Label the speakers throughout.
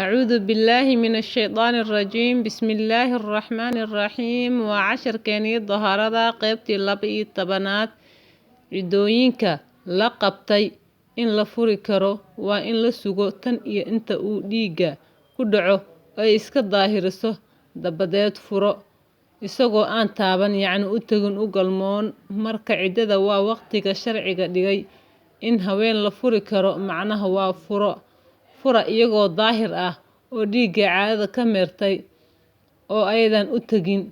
Speaker 1: Acuudu billaahi min ashaydaani arajiim. Bismillaahi araxmaani araxiim. Waa casharkeenii dahaarada, qeybtii 12aad. Ciddooyinka la qabtay in la furi karo waa in la sugo tan iyo inta uu dhiigga ku dhaco ay iska daahiriso, dabadeed furo isagoo aan taaban, yacni u tegin, u galmoon. Marka ciddada waa waqtiga sharciga dhigay in haween la furi karo, macnaha waa furo fura iyagoo daahir ah oo dhiigga caadada ka meertay oo aydan u tegin.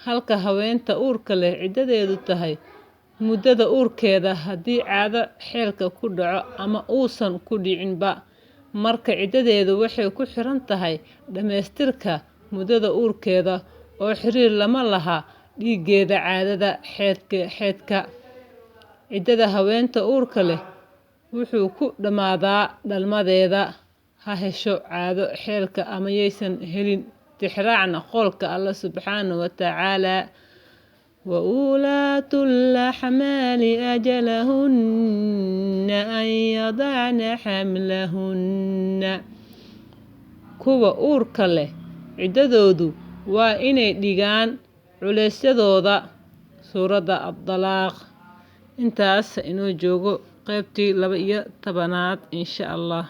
Speaker 1: Halka haweenta uurka leh ciddadeedu tahay muddada uurkeeda, haddii caado xeelka ku dhaco ama uusan ku dhicinba. Marka ciddadeedu waxay ku xiran tahay dhammaystirka muddada uurkeeda oo xiriir lama laha dhiiggeeda caadada xeedka. Ciddada haweenta uurka leh wuxuu ku dhammaadaa dhalmadeeda, ha hesho caado xeelka ama yaysan helin. Tixraacna qowlka Alla subxaanahu wa tacaala: wa uulaatul axmaali ajalahunna an yadacna xamlahunna. Kuwa uurka leh ciddadoodu waa inay dhigaan culeysyadooda. Suuradda Addalaaq. Intaas inoo joogo qeybtii 12aad, insha Allah.